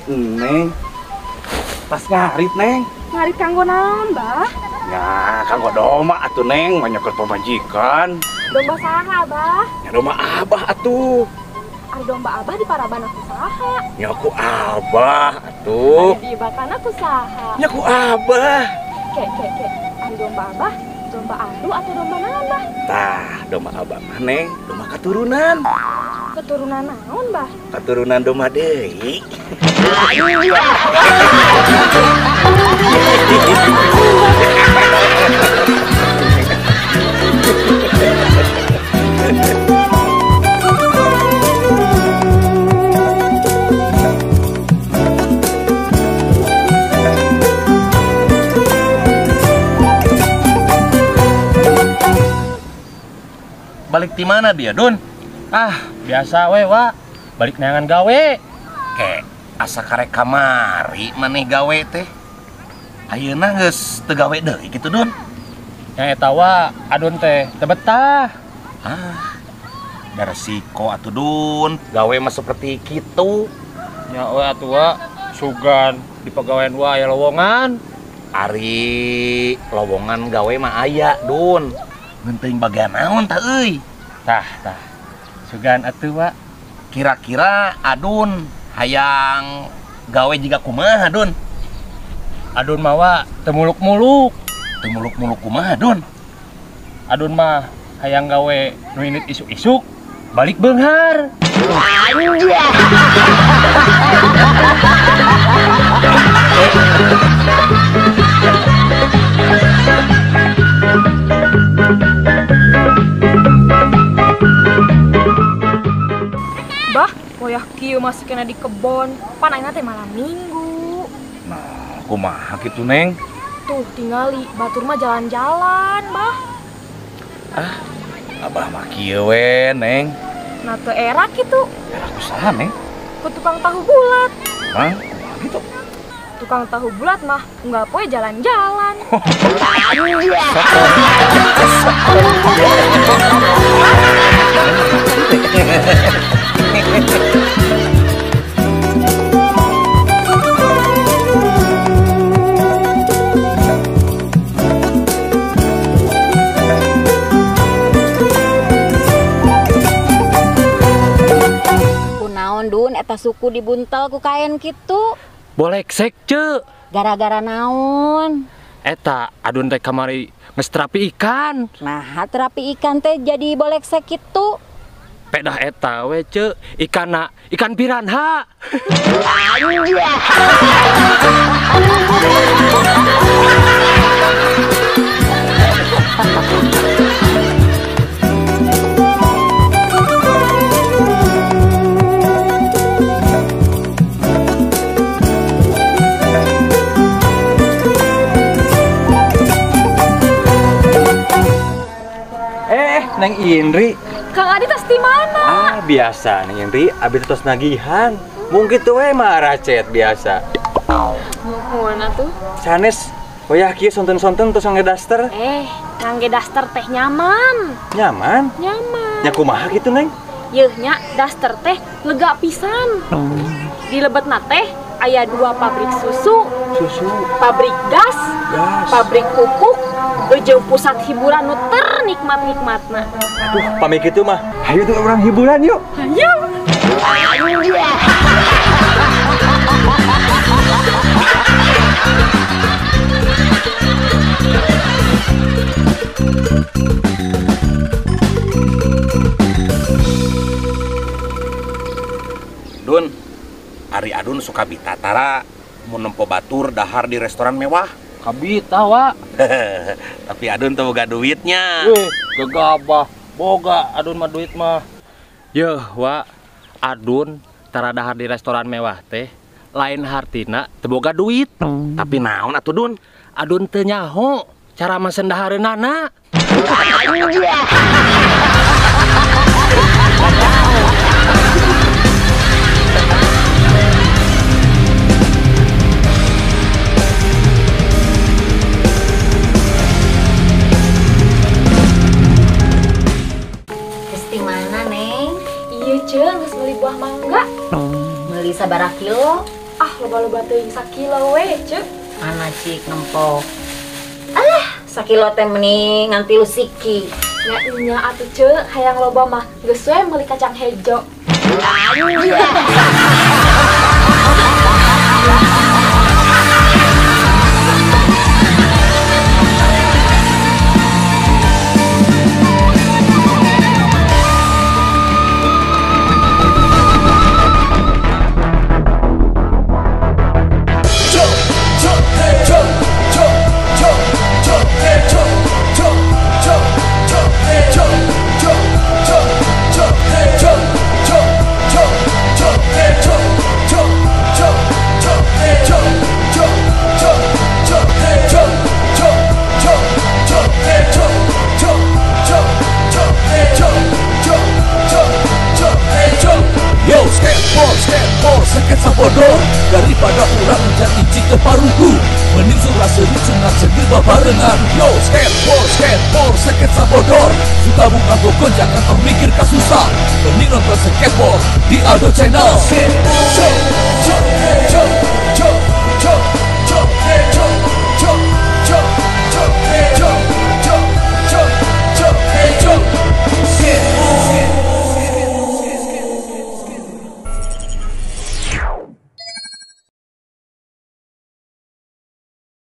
Neng. Tas ngarit, Neng. Ngarit kanggo naon, Bah? Ya, kanggo domba atuh, Neng, banyak pamajikan. Domba saha, Bah? Ya domba Abah atuh. Ari domba Abah di paraban aku saha? Ya ku Abah atuh. Ari dibakan aku saha? Ya ku Abah. Ke. Ari domba Abah, domba adu atau domba naon, Bah? Tah, domba Abah mah, Neng, domba keturunan. Keturunan naon, Bah? Keturunan domba deui. Balik di mana dia, Dun? Ah, biasa we, Wak. Balik neangan gawe. Ke, asa karek kamari maneh gawe teh. Ayeuna geus teu gawe deui kitu, Dun. Nya eta wa, Adun teh teu betah. Ah, da resiko atuh, Dun. Gawe mah seperti kitu. Nya we atuh, Wak. Sugan di pagawean wa aya lowongan. Ari lowongan gawe mah aya, Dun. Ngenteung bagian naon tah euy? Tah. Sugan atuh, Wak. Kira-kira Adun hayang gawe jiga kumaha, Dun? Adun mah, Wak, teu muluk-muluk. Teu muluk-muluk kumaha, Dun? Adun mah hayang gawe nu indit isuk-isuk, balik beunghar. Bah, wayah kieu masih kena di kebon. Pan ayeuna teh malam Minggu. Nah, kumaha kitu, Neng? Tuh, tingali batur mah jalan-jalan, Bah. Ah, Abah mah kieu we, Neng. Nah, teu era kitu. Era kusaha, Neng? Ku tukang tahu bulat. Hah? Kumaha kitu? Tukang tahu bulat mah unggal poe jalan-jalan. Kunaon, Dun, eta suku dibuntel ku kain kitu. Boleksek, ce. Gara-gara naon? Eta Adun teh kamari geus terapi ikan. Nah, terapi ikan teh jadi boleksek kitu. Pedah eta we, ce, ikanna ikan piranha. Neng Indri. Kang Adi tas di mana? Ah, biasa Neng Indri, abis tos nagihan. Mungkin tuh we mah racet biasa. Mana tuh? Sanes, wayah kieu sonten-sonten tos ngangge daster. Ngangge daster teh nyaman. Nyaman? Nyaman. Nya kumaha kitu, Neng? Yeuh nya daster teh lega pisan. Di lebetna teh aya 2 pabrik susu, pabrik gas, pabrik pupuk, jeung pusat hiburan nu ternikmat-nikmatna. Aduh, pamit kitu mah. Hayu tuh orang hiburan yuk. Hayu. Dun, ari Adun suka bitatara mun nempo batur dahar di restoran mewah. Kabita, Wak. Tapi Adun tuh boga duitnya. Wih, gegabah. Boga Adun mah duit mah. Yeuh, Wak. Adun tara dahar di restoran mewah teh lain hartina teu boga duit. Tapi naon atuh, Dun? Adun teu nyaho cara mesen dahareunana. Mana, Neng? Iya, ce, geus meuli buah mangga. Meuli sabaraha kilo? loba-loba teuing sakilo we, Ceu. Mana cik nempo. Alah, sakilo teh meni ngan 3 siki. Nya nya atuh Ceu, hayang loba mah geus we meuli kacang hejo. Yo, skateboard, seket sabodor. Daripada urang jadi cike parugu, mending surah seri sunat segir babarengan. Yo, skateboard, seket sabodor. Suka buka bokon jangan tong mikir kasusah. Mending nonton skateboard di Aldo Channel. Skateboard,